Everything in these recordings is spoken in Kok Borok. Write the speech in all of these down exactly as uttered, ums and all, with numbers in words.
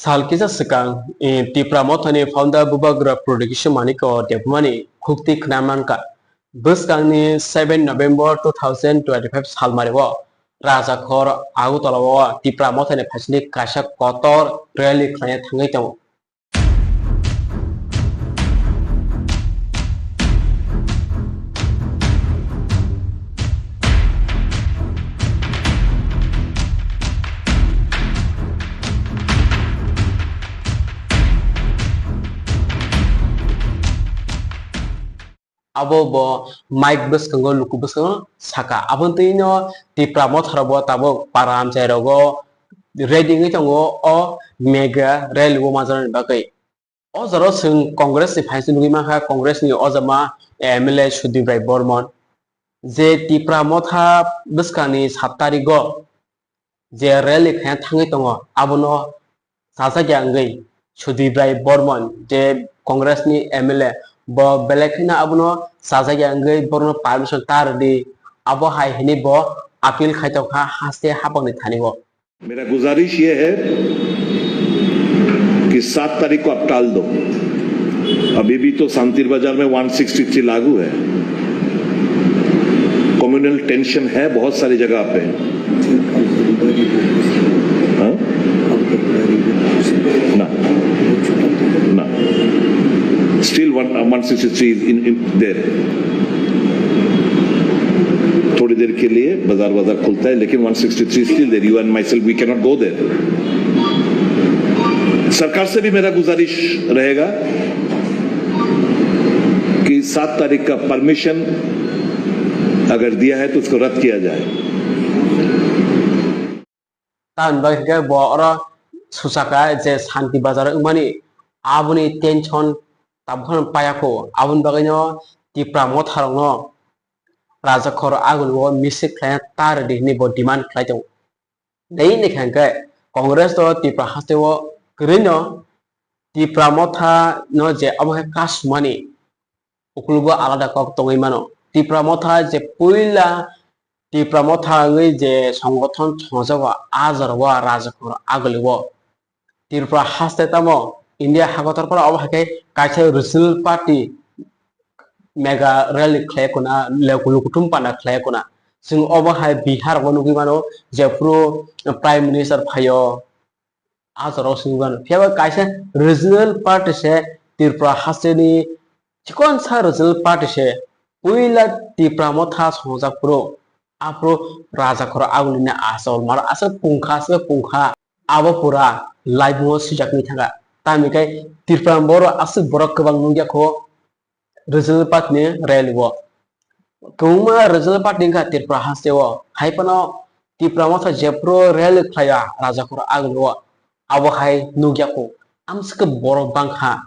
Sal kisa swkang, eh, Tipra Mothani founder Bubagra Production Maniko Debbarmani khukti khna mankha. Bwskangni seven November two thousand twenty-five salmario Rajakhor Agartala o Tipra Mothani phaisni kaisa kotor rally khlaina thangwi tongo. Abo bo mic bwskango, luku bwskango saka. Aboni twi no Tipra Motha rok bo tabuk para amchai rogo ready wngwi tongo o mega rally o manjaknani bagwi. O jora o chwng Congress ni phaisni nugwi mankha, Congress ni ojama M L A Sudip Rai Bormon je Tipra Motha bwskangni sat tarigo je rally khaina thangwi tongo, abono chajakya wngwi Sudip Rai Bormon je Congress ni M L A, bo belai kheno abono chajakya wngwi borokno permission ta rwdi, abo hai hinwi bo appeal khai tongkha haste hapangni thani o. मेरा गुजारिश ये है कि सात तारीख को आप टाल दो। अभी भी तो शांति बाजार में वन सिक्सटी थ्री लागू है, कम्युनल टेंशन है बहुत सारी जगह पे। हाँ? ना, ना। Still one, one sixty three is in, in there. थोड़ी देर के लिए बाजार, बाजार खुलता है, लेकिन one sixty three still there. You and myself, we cannot go there. सरकार से भी मेरा गुजारिश रहेगा कि सात तारीख का परमिशन अगर दिया है तो उसको रद्द किया जाए। Tamni bagwi hwnkhe bo oro suchaka je Shanti Bazar wngmani, aboni tension tabuk phano payakho, aboni bagwino Tipra Motha rokno Rajakhor Agartala o misil khlaina ta rwdi hinwi bo demand khlai tongo. Nai naikha hwnkhe Congress o Tipra haste o kwrwino Tipra Motha no je omo khe kasumani ukulugo alada kok tongwi mano. Tipra Motha je puila Tipra Motha wngwi je songothon thongjago, a jorao Rajakhor Agartala o Tripura haste tamo India hakotor phano obo hai khe kaisa regional party mega rally khlai kuna, le kulu kuthum panda khlai kuna. Chwng obo hai Bihar o nugwi mano, jephuru Prime Minister phaio, a jorao se nugwi mano. Phiya ba kaisa regional party se Tripura haste ni chikonsa regional party se puila Tipra Motha songjak phuru, aphuru Rajakhor Agartala ni asol mar aswk pungkha, aswk pungkha. Abo pura live o swijak ni thangkha. Tamni khe Tripura borok aswk borok kwbang nukya kho regional party ni rally o. Kwbangma regional party wngkha Tripura haste o. Hai phano Tipra Motha jephuru rally khlaiya Rajakhor Agartala o, abo hai nukya kho. Amswk borok bangkha.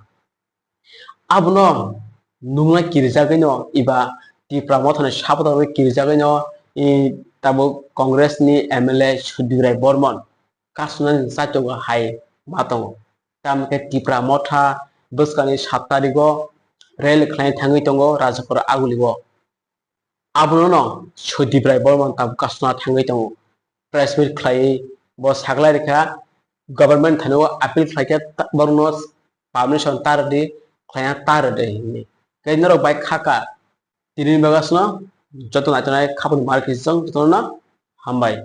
Abono nungna kirijagwino eba Tipra Mothani supporter rok kirijagwino, i, tabuk Congress ni M L A Sudip Rai Bormon kasumnani chaitogo hai ma tongo. Tamokhe Tipra Motha bwskangni sat tarigo rally khlai thangwi tongo Rajakhor Agartala o. Abono no Sudip Rai Bormon tabuk kasumna thangwi tongo. Press meet khlaiwi bo saklai rikha, government thani o appeal khlaikha, ta-, borokno permission ta rwdi, khlaina ta rwdi hinwi. Khe norok bai khaka, tini bagwi aswkno joto naitonai khapangni mar khe chwng jotono hambai.